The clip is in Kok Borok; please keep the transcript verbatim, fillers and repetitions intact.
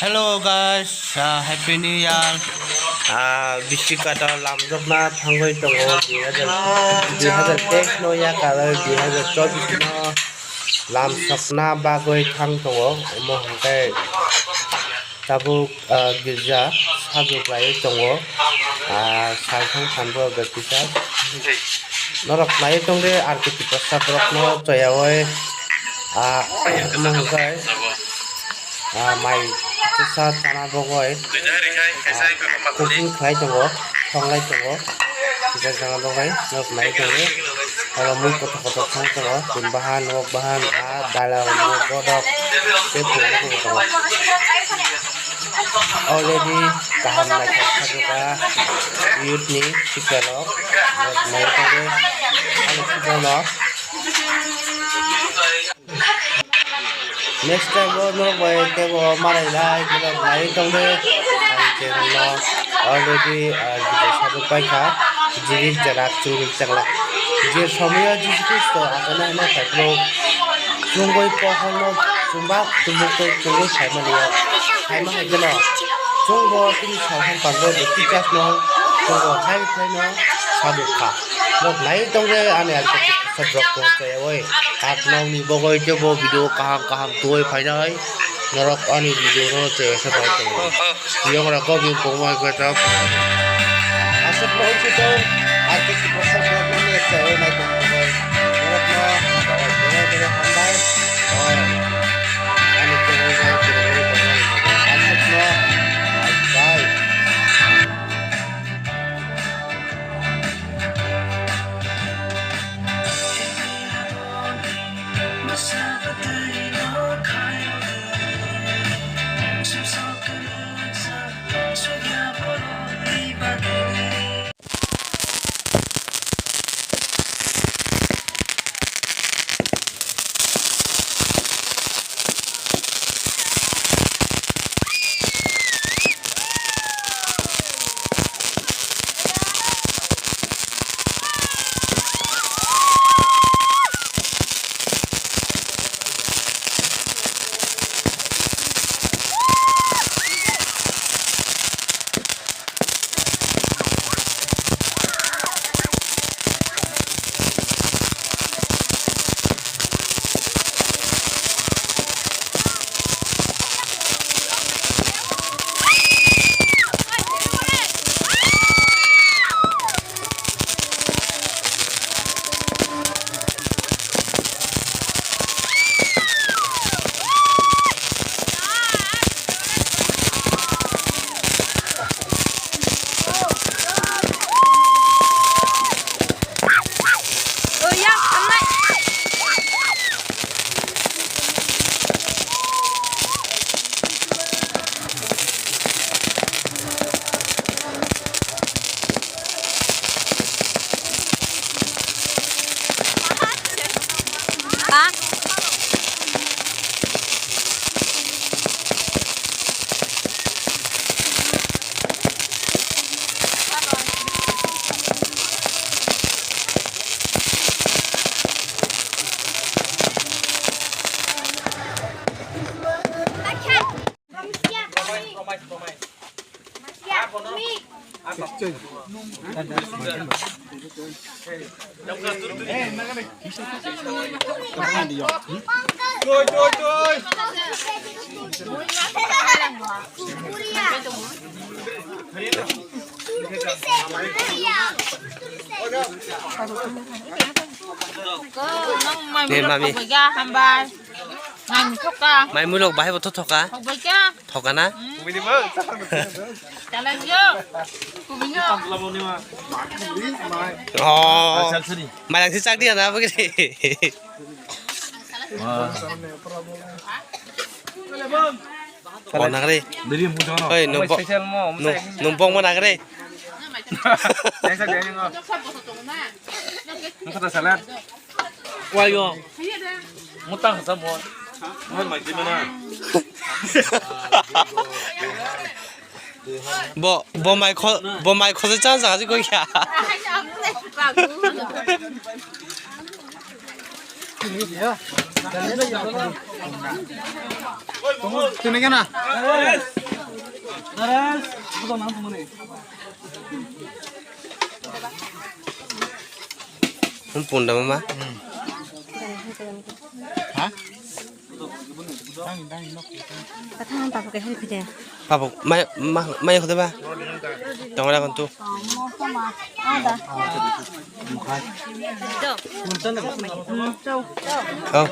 Hello guys, uh, Happy New Year. Uh, bisi kwtal lamjokna thangwi tongo dui hajar, dui hajar teis no yakarwi dui hajar chobis no lamsokna bagwi thang tongo. Omo hwnkhe tabuk, ah, girja sajwk laiwi tongo, ah, salthang phan bo baptisa. Norok naiwi tongde R K Tiprasa borokno choyaui, ah, omo hwnkhe, ah, mai kisa chana bagwi, ah, cooking khlai tongo, songlai tongo. Kisa chana bagwi norok naiwi tongde. Oro mui kotor kotor thang tongo, tun bahan, nok bahan, ah, dala rok, bodok, tei phuya rok tongo. Already kaham naithok sajwkha youth ni sikla rok, nok nai tongo, ani sikla rok. Next time o norok bai teibo marai lai, norok nai tongde. Ang channel no already, ah, video sajwk paikha. Jiri jarak chwngwi changla. Je somoyo Jisu Khristo achana hwnwi phaiphuru chwngwi pohorno chwngba chwngmukto chwngwi phaimani o. Phaima hai kheno chwngbo chini salhang pando baptisa no chwngbo hai phaino sajwk kha. Norok nai tongde ani R K Tiprasa borok tong chayawoi. Kak nokni bogoi khe bo video kaham kaham tubui phainai. Norok ani video no che khe bai tongo. Yong rok kok yung kong bai khe tok. Aswk no wngsi tong. Ar khe Tiprasa borok no le che oi nai tong bai. Norok no bere bere hambai. Ani channel bai bere bere tongo. Aswk no bye. Hambai. Mai mulok bahai bo thok thoka. Thoka na? Chalai yo. Oh. Mai lang si chak dia na bagri. Oh, nagre. Oi, nung bok, nung, nung bok mo nagre. Nung kata salat. Wai yo. Mutang sa mo. Bo, bo mai kho, bo mai kho se chang chang si koi kya. Tini kena? Hum punda mama. Ha? Pathang papu ke help de. Papu mai ma mai khode ba. Tong ra kon tu. Ada. Oh.